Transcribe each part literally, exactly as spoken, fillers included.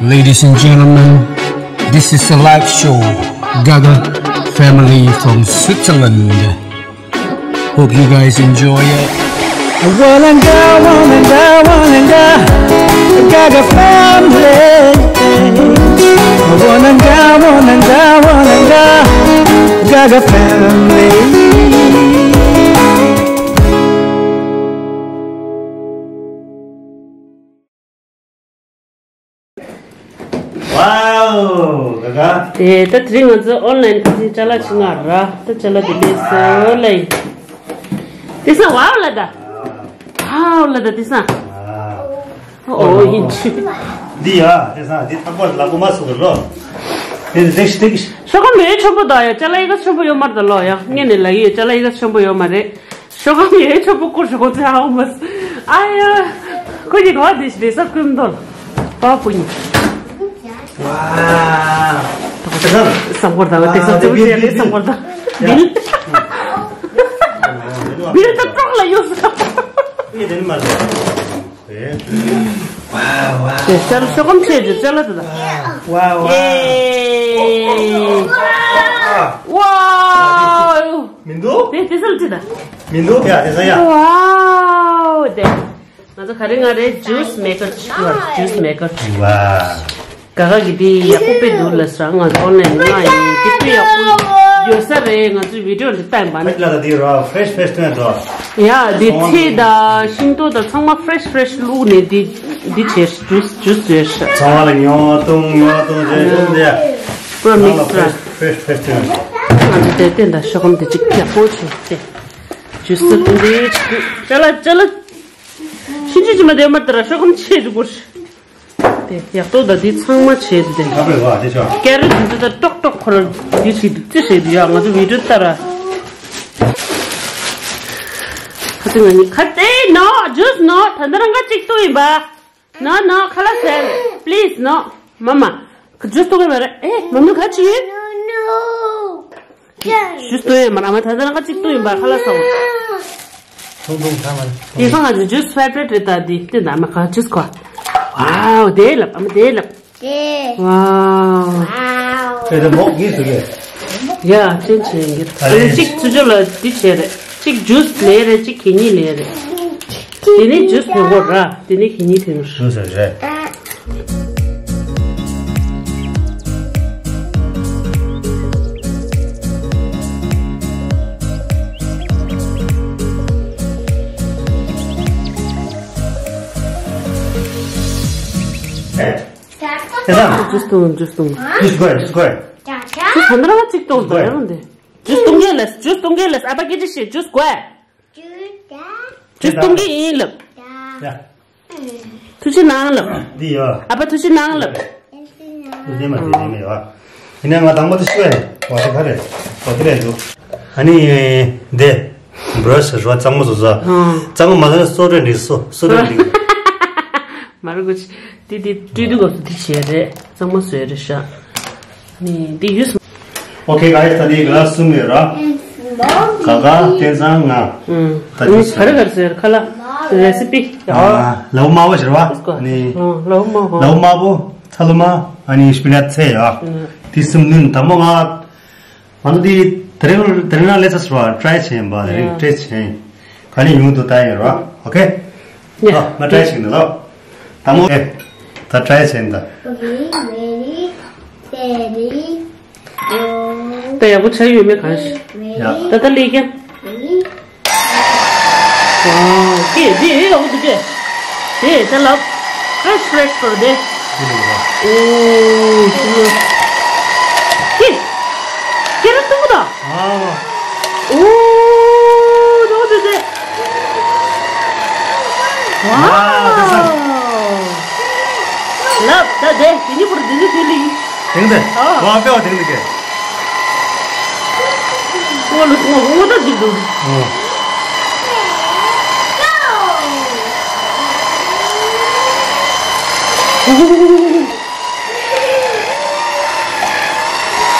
Ladies and gentlemen, this is a live show, Gaga family from Switzerland. Hope you guys enjoy it. Wananga, wananga, wananga, Gaga family. Wananga, wananga, wananga, Gaga family. Wow, Gaga. དེ་ད་དེ་རིང་ང་ཚོ་ཨོན་ལན་ཁ་སང་ཅ་ལག་ཅིག་མངགས་ར། ད་ཅ་ལག་དེ་སླེབས་སོང་ལེ། དེ་སང་ཝའོ་ལ་ད། ཝའོ་ལ་ད་དེ་སང་། ཨོ་ཡིན་ཅི། འདི་ཡ་དེ་སང་འདི་ཐག་པར་ལ་གོ་མ་སུ་གི་རོ། དེ་རེག་ཤི་རེག་ཤི། ཤོ་གམ་ཡོད་ཆོག་པོ་ད་ཡ། ཅ་ལག་ཡི་ག་ཆོག་པོ་ཡོད་མ་རེད་ད་ལོ་ཡ། ངས་ནས་ལ་ཡི་ཅ་ལག་ཡི་ག་ཆོག་པོ་ཡོད་མ་རེད། ཤོ་གམ་ཡོད་ཆོག་པོ་བསྐུར་ཤོག་ཚེ་ཧ་མ། ཨ་ཡ། ཁོ་གཉིས་ག་བ་དེ་ཞིག་རེད་ས་ཀུན་དོ། པ་ཀུ་ཉི། ཝ། བསམ་བཀོད་དང་དེ་ས་ཙུ་ཅེ་རེད་བསམ་བཀོད་དང་། བིལ། བིལ་ད་ཀྲོག་ལ་ཡོད་ས། དེ་ས་ཤོ་གམ་ཆེ་ཅུ་ཅ་ལ་དུ་ད། ཝ་ཝ། ཨེ། ཝ། མི་འདུག་དེ་དེ་ས་ལ་ཅི་ད། མི་འདུག་ཡ་དེ་ས་ཡ། ཝའོ་དེ། ང་ཚོ་ག་རེ་ང་རེ་ཇུས་མེ་ཀར་ཅིག་ཡོད། ཇུས་མེ་ཀར་ཅིག་ཝ། ག་ག་གི་དེ་ཡག་པོ་དཔེ་འདུག་ལ་ས། ང་ཚོ་ཨོན་ལན་མངགས་ཡིན། དེ་དཔེ་ཡག་པོ་ཡོད་ས་རེད། ང་ཚོའི་བི་ཌིའོ་འདི་བལྟས་པ་ནི། ཕ་ལ་ད་དེ་ར་ཕ་རེ་ཤི་ཕ་རེ་ཤི་སྟོན་འགྲོ། ཡ་དེ་ཚལ་དང་ཤིང་ཏོག་དང་ཚང་མ་ཕ་རེ་ཤི་ཕ་རེ་ཤི་བླུགས་ནས་དེ་དེ་བྱས་ཇུས་ཇུས་བཟོས་ཤག་ཚང་མ་ལ་ཉོ་བཏུང་ཉོ་བཏུང་བྱས་ཤོག་འདི་ཡ། པུ་ར་མིག་སི་ར། ཕ་རེ་ཤི་ཕ་རེ་ཤི་སྟོན། ང་ཚོ་དེ་བསྟན་དང་ཤོག་གམ་དེ་གཅིག་ཡག་པོ་བྱུང་སྟེ། ཇུས་སི་འདི་ཅ་ལག་ཅ་ལག་ཤིན་ཅི་ཅི་མ་དེ་མ་དེ་ར་ཤོག་གམ་ཆེ་ཅིག་པོ། དེ་ཡག་ཏོ་ད་འདི་ཚང་མ་བྱས་ཏེ། ཁ་པའི་བ་དེ་ཆོག་ཀེ་རོ་ཊི་འདི་ད་ཏོག་ཏོག་ཁོ་ར་འདི་བྱེད་འདུག་ཅི་བྱེད་འདུག་ཡ། ང་ཚོ་བི་ཌིའོ་ལྟ་ར། ཁ་ཚིག་ང་གཉིས་ཁ་ཏེ་ནོ་ཇུས་ནོ། ད་ལྟ་རང་ག་གཅིག་བཏུང་ཡིན་པ། ནོ་ནོ་ཁ་ལག་ཟས། པི་ལི་སི་ནོ། མ་མ། ཇུས་བཏུང་གི་མ་རེད། ཨེ་མ་མ་ག་ཅི་ཡིན། ཇུས་བཏུང་ཡོད་མ་རེད། ཨ་མ་ད་ལྟ་རང་ག་གཅིག་བཏུང་ཡིན་པ་ཁ་ལག་ཟ་འོ། ཐུང་ཐུང་ཐང་མ་རེད། དེང་སང་ང་ཚོ་ཇུས་ཕེ་བ་རི་ཊི་རེད་ད། འདི་སྟེ་ན་མ་ག་ཇུས་གོ། ཝའོ་དེ་ལབ། ཨ་མ་དེ་ལབ། དེ། ཝའོ། ཨེ་དེ་མོག་གིས་སུ་གེ། ཡ་ཅན་ཅན་གྱི་ཨ་ལེ་གཅིག་ཚུ་ཅོ་ལ་འདི་བྱས་རེད། གཅིག་ཇུས་ལས་རེད། གཅིག་གད་སྙིགས་ལས་རེད། དེ་ནས་ཇུས་ཐོན་གོ་ར། དེ་ནས་གད་སྙིགས་ཐོན། ཇུས་རེད། ཇུས་བཏུང་། ཇུས་བཏུང་། ཇུས་དགོས། ཇུས་དགོས། ཇུས་ག་འདྲ་བ་གཅིག་བཏུང་དགོས་ཡོང་དེ། ཇུས་བཏུང་གི་ལས། ཇུས་བཏུང་གི་ལས། ཨ་ཕ་སྐད་ཆ་བཤད། ཇུས་དགོས། ཇུས་བཏུང་གི་ཡིན་ལབ། ཡ། ཐུགས་རྗེ་གནང་ལབ། འདི་ཡོད། ཨ་ཕ་ཐུགས་རྗེ་གནང་ལབ། འདི་མ་འདི་འདི་མི་ཡོད། ཡིན་ནའི་ང་དང་པོ་དེ་ཤི་བས། བ་དེ་ག་རེད། བ་དེ་རེད་འདུག་ཨ་ནི་འདི་བྷ་ར་ཤི་རེད་བ། གཙང་མ་བཟོ་ས། ཨང་། གཙང་མ་མ་བཟོ་ན་སོ་རེད་འདི་སོ་སོ་རེད་འདི། མ་རུ་གུ་ཆི། དེ་དེ་སྤྲོད་དུས་སྐབས་སུ་དེ་བྱས་རེད། གཙང་མ་བཟོས་རེད་ཤག་ནི་འདི་ཡུས། ཨོ་ཁེ་གྷའི་སི། ད་འདི་ག་ལ་གསུམ་ཡོད་ར། ག་ག་བསྟན་བཟང་ང་། ད་འདི་ག་རེ་ག་རེ་ཟེར་ཁ་ལ། རེ་སི་པི། ལའུ་དམར་པོ་ཟེར་བ། ནི། ལའུ་དམར་པོ། ལའུ་དམར་པོ། ཚ་ལུ་མ། ཨ་ནི་སྤི་ནཊ་ཚལ་ཡ། དེ་གསུམ་ནི་དང་པོ་ང་། ང་ཚོ་འདི་དེ་རིང་དེ་རིང་ལ་ལས་ས་སུ་བ་ཊི་རའི་བྱས་ཡིན་པ། དེ་རིང་ཊེ་སི་ཊི་བྱས་ཡིན། ག་ནས་ཡོང་འདུག་ལྟ་ཡིན་ར། ཨོ་ཁེ། ཡ། ཨ་མ་ཊི་རའི་བྱེད་ཀྱི་འདུག་ལ། དང་པོ་ཨེ། ད་ཊི་རའི་བྱས་ཡིན་ད། ད་ཡག་པོ་ཆགས་ཡོད་མེད་གང་ཤེས། ཡ། ད་ད་ལས་ཀྱང་། ཝའོ། ཀེ་འདི་ཨེ་ཡག་པོ་འདུག་ཀེ། དེ་ད་ལབ། ཕེ་རེ་ཤི་ཕེ་རེ་ཤི་ཁོ་རེ་དེ། ཨོ། ཀེ། ཀེ་ར་ཏུ་ད། ཨོ། ཏུ་ཏུ་དེ། ཝའོ། ལབ་ད་དེ་དེ་ནི་པུར་དེ་ནི་དེ་ལི། དེང་དེ། ཨོ། ཝའོ་ཀེ་ཝ་དེང་དེ་ཀེ། ངོ་ལ་ངོ་ངོ་ད་འཇིག་འདུག་ཨོ།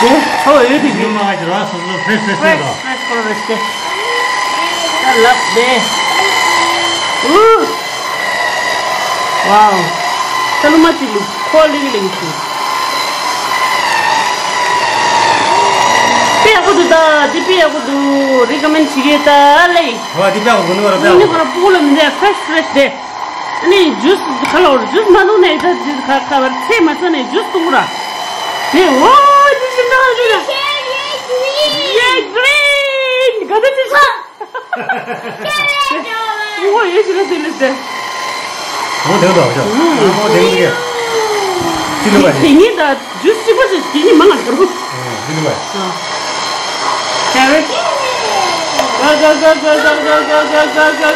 དེ་ཚོ་ཡོད་དེ་ཡོད་མ་ག་ཅི་ར་སོ་སོ་ཕེ་ཕེ་ཕེ་ར། ཕེ་ཕེ་ཕེ་ཕེ། ད་ལབ་དེ། ཨུ། ཝའོ། ད་ལུ་མ་ཅི་ལུ། ཁོ་ལིང་ལིང་ཞིག་དཔེ་ཡག་པོ་འདུག་ད་འདི་དཔེ་ཡག་པོ་འདུག་རི་ཀ་མེན་བྱེད་ཀྱི་ད་ལེ། ཨོ་འདི་དཔེ་ཡག་པོ་འདུག་ནོར་བ་ནོར་བ་ཕྲུ་གུ་ལ་མི་འདྲ་ཕྲེཤ་ཕྲེཤ་དེ། ཨ་ནི་ཇུས་ག་ལ་འོར་ཇུས་མ་འཐུང་ནས་ད་འདི་ག་ག་བར་ཚེ་མ་ཚ་ནས་ཇུས་འཐུང་ར། དེ་ཨོ་འདི་ཞིམ་ད་ཧ་ཞུ་ཡ། ཡེ་གྲིན་ག་ད་ཅི་ཆ། ཁྱེད་རེད་ཇོ་ལེ། ཨོ་ཡེ་ཞིག་ལ་དེ་ལེ་དེ། ཨོ་དེ་འདྲ་བྱ། ཨོ་དེ་འདྲ་བྱ། ཅི་ལ་བ་དེ་ཉིད་ད་ཇུས་གཅིག་པ་ཞིག་དེ་ཉིད་མང་ང་དགར་བོ། ཨོ་ཅི་ལ་བ། ཁྱེད་རེད། ག་ག་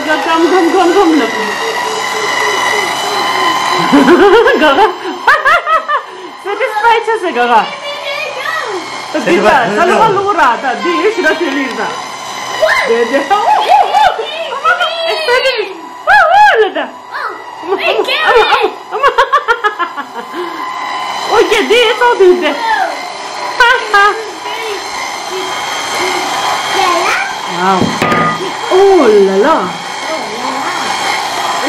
ག་གམ་གམ་གམ་གམ་ལ། ག་ག། སེ་ཊི་སི་ཕའི་ཆགས་སེ་ག་ག། འདི་ད་ཚ་ལུ་བ་ལུ་ར་ད་འདི་ཡེ་ཞིག་ད་དེ་ལིར་ད། དེ་དེ་ཨོ་ཨོ་ཨོ་ཨོ་ཨེ་སེ་ཊི་སི་ཨོ་ཨོ་ལ་ད། ཨ་མ་ཨ་མ་ཨ་མ་ཨ་མ། ཨོ་ཀེ་འདི་ཡེ་ཏོག་འདུག་དེ། ཧ་ཧ། ཨོ་ལ་ལ། ཨ་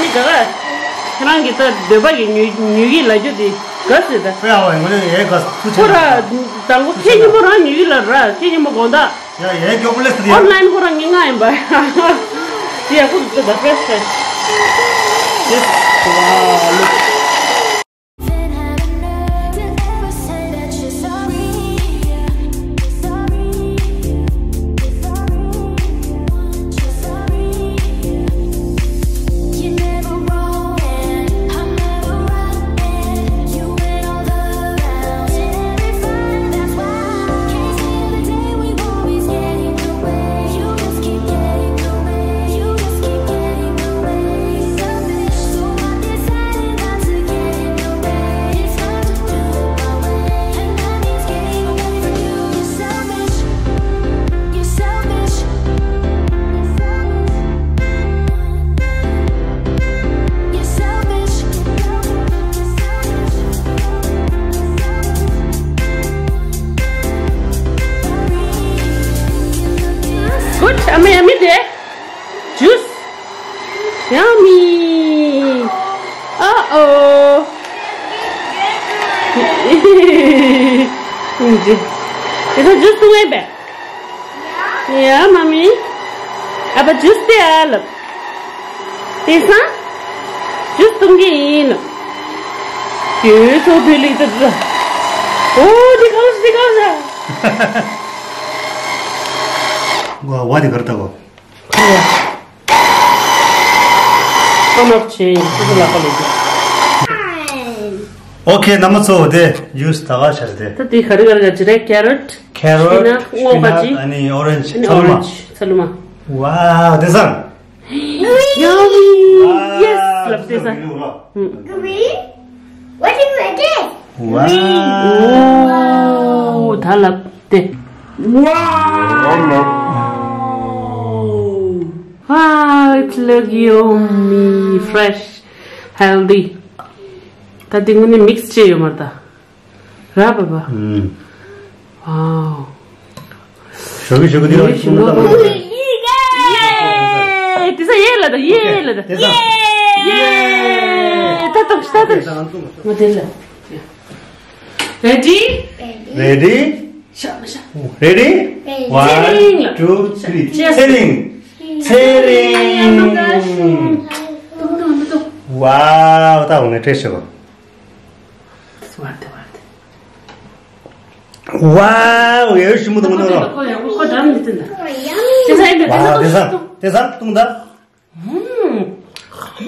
ནི་ག་ག། ཁྱེད་རང་གི་ད་འདོད་པ་གི་ཉུལ་ཉུལ་གི་ལ་རྒྱུ་དེ། ག་ཟེར་ད། དཔེ་ཡག་པ་ཡིན་ངོ་ནས་ཡའི་ག་ཐུག་ཆེ། ཁོ་ར་དང་པོ་ཁྱེད་ཉིན་མོ་རང་ཉུལ་གི་ལ་ར་ཁྱེད་ཉིན་མོ་དགོང་དག་ཡ་ཡའི་མགྱོགས་པོ་ལས་ཟེར་ཡ། ཨོན་ལན་ཁོ་རང་ངི་ང་ཡིན་པ། དེ་ཡག་པོ་འདུག་ད་ཕེ་ཕེ། དེ་ཝ་ལུག Good, yummy, yummy དེ། Juice. Yummy. Uh-oh. དེ་ཚོ་ཇུས་འཐུང་ངེས་པས། ཡ་མ་མི། ཨ་ཕ་ཇུས་དེ་ཨ་ལབ། དེང་སང་ཇུས་འཐུང་གི་ཡིན་ལབ། ཡོད་ཚོ་བོད་ལིག་ཏུ་འདུག་ཨོ་འདི་གང་ཞིག་འདི་གང་ཞིག་ཝ་ཝ་དེ་གར་ལྟ་གོ། ཁོ་ནག་ཆེ་ཡིན་ཁོ་ལ་ཁ་ལོ་དུ། ཨོ་ཁེ་རྣམ་པ་ཚོ་དེ་ཇུས་ད་ག་ཤར་དེ། ད་དེ་ག་རེ་ག་རེ་ག་ཅི་རེད། Carrot, spinach, སྔོ་ཁ་ཅི། ཨ་ནི་orange, ཚ་ལུ་མ། Orange, ཚ་ལུ་མ། ཝའོ་དེ་སང་། Yummy! Yes! ལབ་དེ་སང་། Green? What is it? ཝའོ། ཝའོ་ད་ལབ་དེ། Wow! Wow, it look yummy, fresh, healthy. ད་དེ་ངོ་ནས་mix བྱས་ཡོད་མ་རེད་ད། ར་བ་བ། ཨུམ། Wow. ཞོགས་ཀྱི་ཞོགས་ཀྱི་དེ་ཡེ་ཞིམ་པོ། ཡེ། དེ་ས་ཡེ་ལ་ད་ཡེ་ལ་ད། དེ་ས། ཡེ། ད་ཏོག་ད་ཏོག་ང་དེ་ལ། Ready? Ready? ཤ་མ་ཤ། Ready? One, two, three. ཚེ་རིང་། ཚེ་རིང་། ཏུང་ཏུང་ཏུང་ཏུང་། ཝའོ་ད་འོ་ནས་བཀྲ་ཤིས་བདེ་ལེགས། ཝའོ་ཡ་ཡོ་ཞིམ་པོ་འདུག་མི་འདུག་ཁོ་ཡང་ཁོ་འགྲམ་ནས་བཏུང་ད། དེ་ས་ཡིན་པས་དེ་ས་ཏོག་ཏོག་ཏོག་ཏོག་ཏོག་ཏོག་ཏོག་ཏོག་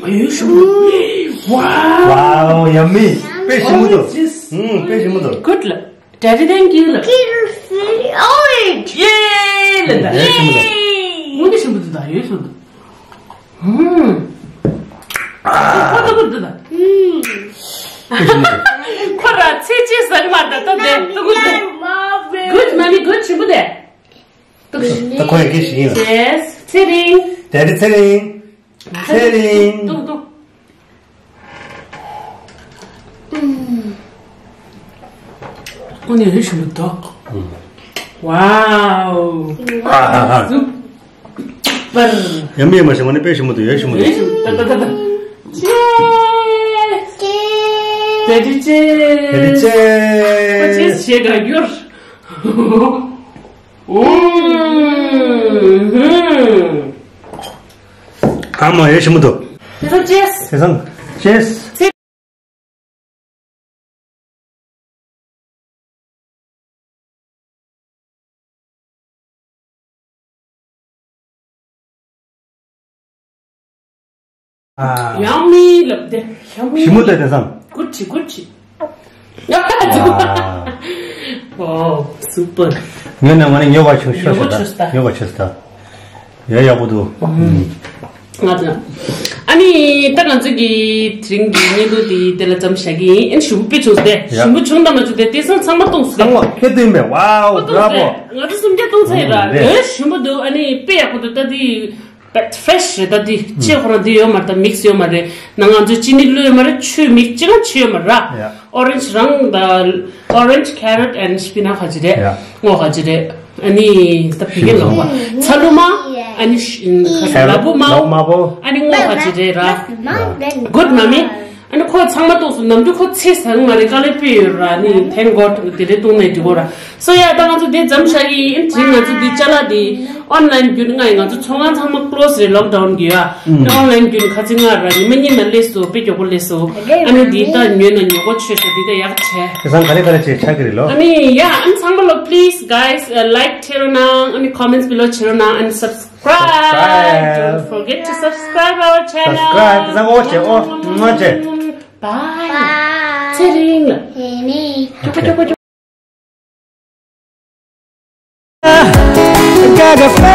ཡ་ཡོ་ཞིམ་པོ་འདུག་ཝའོ་ཡ་མི། དཔེ་ཞིམ་པོ་འདུག་ཨུམ་དཔེ་ཞིམ་པོ་འདུག Good ལ། Daddy thank you ལ། Orange ཡེ་ལ་ད། ཡ་ཡོ་ཞིམ་པོ་འདུག་ངོ་ནས་ཞིམ་པོ་འདུག་ད་ཡོ་ཞིམ་པོ་འདུག་ཨུམ། ཁོ་ལྟ་བུར་འདུག་ད། ཨུམ། ཁོ་ར་ཚེ་ཆེ་ཟ་གི་མ་ད་ད་དེ་ཏུ་གུ་དེ། Good mommy good ཞིམ་པོ་དེ། ཏུ་གུ་ད་ཁོ་ཡི་གེ་ཞིག་ཡིན། Yes ཚེ་རིང་། Daddy ཚེ་རིང་། ཚེ་རིང་། ཏུ་ཏུ། ཨུམ། ཁོ་ནི་ཡོ་ཞིམ་པོ་འདུག་ཝའོ། ཨ་ཧ་ཧ། Super། ཡ་མི་ཡ་མ་ཞིམ་པོ་ནི་དཔེ་ཞིམ་པོ་འདུག་ཡ་ཞིམ་པོ་འདུག་ཡ་ཞིམ་པོ་ད་ད་ད་ད། Cheers! ཨེ་ཅེ་ཅེ། ཨེ་ཅེ་ཅེ། ཨེ་ཅེ་ཅེ་ག་ཡོར། ཨུམ། ཨ་མ་ཡོད་ཞིམ་པོ་འདུག་དེ་ཚོ་ཅེས། དེ་ཚང་ཅེས། ཨ། ཡང་མི་ལབ་དེ། ཡང་མི། ཞིམ་པོ་དེ་དེ་སང་། གུ་ཅི་གུ་ཅི། ཨ། ཨོ། སུ་པར། ངས་ནམ་ང་ནས་ཉོ་བ་ཆུང་ཤོས་ཤོས་ད། ཉོ་བ་ཆུང་ཤོས་ད། ཡ་ཡག་པོ་འདུག་ང་ཚོ། ཨ་ནི་ད་ང་ཚོ་གི་དེ་རིང་གི་བརྙན་ཐུང་དེ་དེ་ལ་མཚམས་བཞག་གི་ཡིན། ཨ་ནི་ཞུམ་པོ་དཔེ་བྱུང་སྟེ། ཡ། ཞུམ་པོ་བྱུང་དང་མ་བྱུང་དེ་དེང་སང་ཚང་མ་གཏོང་སྟེ། ཚང་མ་ཁྱེད་བསྟན་པས། ཝའོ། ཨོ་གཏོང་སྟེ། ང་ཚོ་སུམ་བརྒྱ་གཏོང་ཚར་ཡིན་ར། ཨོ་རེད། ཨེ་ཞུམ་པོ་འདུག་ཨ་ནི་དཔེ་ཡག་པོ་འདུག་ད་དེ་ཕེ་རེ་ཤི་རེད། ད་དེ་ཕྱེ་ཁོ་རང་དེ་ཡོད་མ་རེད། ད་མིག་སི་ཡོད་མ་རེད། ནང་ང་ཚོ་ཅི་ནི་བླུགས་ཡོད་མ་རེད། ཆུ་མིག་ཅི་གང་ཆུ་ཡོད་མ་རེད་ར། ཡ། ཨོ་རེན་ཇི་རང་ད། ཨོ་རེན་ཇི། ཁེ་རོཊ་ཨེན་ཌི་སི་པི་ནཊ་ག་ཅི་རེད། ཡ། སྔོ་ག་ཅི་རེད། ཨ་ནི་ད་བི་གེན་ལོག་པ། ཚ་ལུ་མ། ཨ་ནི་ཤ་ཁ་ལ་བུ་མ། ལ་བུ་མ་བོ། ཨ་ནི་སྔོ་ག་ཅི་རེད་ར། གུཌ་མ་མི། ཨ་ནི་ཁོ་ཚང་མ་གཏོང་སོང་། ནམ་རྒྱུན་ཁོ་ཚེ་ཟ་གི་མ་རེད། དཀའ་ལས་དཔེ་ཡོད་ར། ཨ་ནི་ཐེང་གོཌ་དེ་རེད། གཏོང་ནས་འགྲིག་གོ་ར། སོ་ཡ། ད་ང་ཚོ་དེ་མཚམས་བཞག་གི་ཡིན། དེ་ང་ཚོ་དེ་ཅ་ལག་དེ་ཨོན་ལན་བརྒྱུད་ང་ཡི་ང་ཚོ་ཚོང་ཁང་ཚང་མ་ཀློ་སི་རེད། ལོག་ཌའུན་གི་ཡ། ཨོན་ལན་བརྒྱུད་ཁ་ཚིག་ང་ར་ཉི་མ་གཉིས་ན་སླེབས་སོང་། དཔེ་མགྱོགས་པོ་སླེབས་སོང་། ཨ་ནི་དེ་ད་ཉོས་ན་ཉོ་གོ་ཆོད་ཤོག་དེ་ད་ཡག་ཆེ། དེ་སང་ག་རེ་ག་རེ་བྱེད་ཆགས་ཀྱི་རེད་ལོ། ཨ་ནི་ཡ། ཨ་ནི་ཚང་མ་ལོ་please guys, uh, like བྱེད་རོགས་གནང་། ཨ་ནི་comments below བྱེད་རོགས་གནང་། and subscribe. Subscribe. Don't forget to subscribe our channel. Subscribe. དེ་སང་ཨོ་བྱེད། ཨོ་ཨོ་བྱེད། Bye. Bye. ཚེ་རིང་ལ། ཧེ་ནི། ཅོ་ཅོ་ཅོ་ཅོ། I got a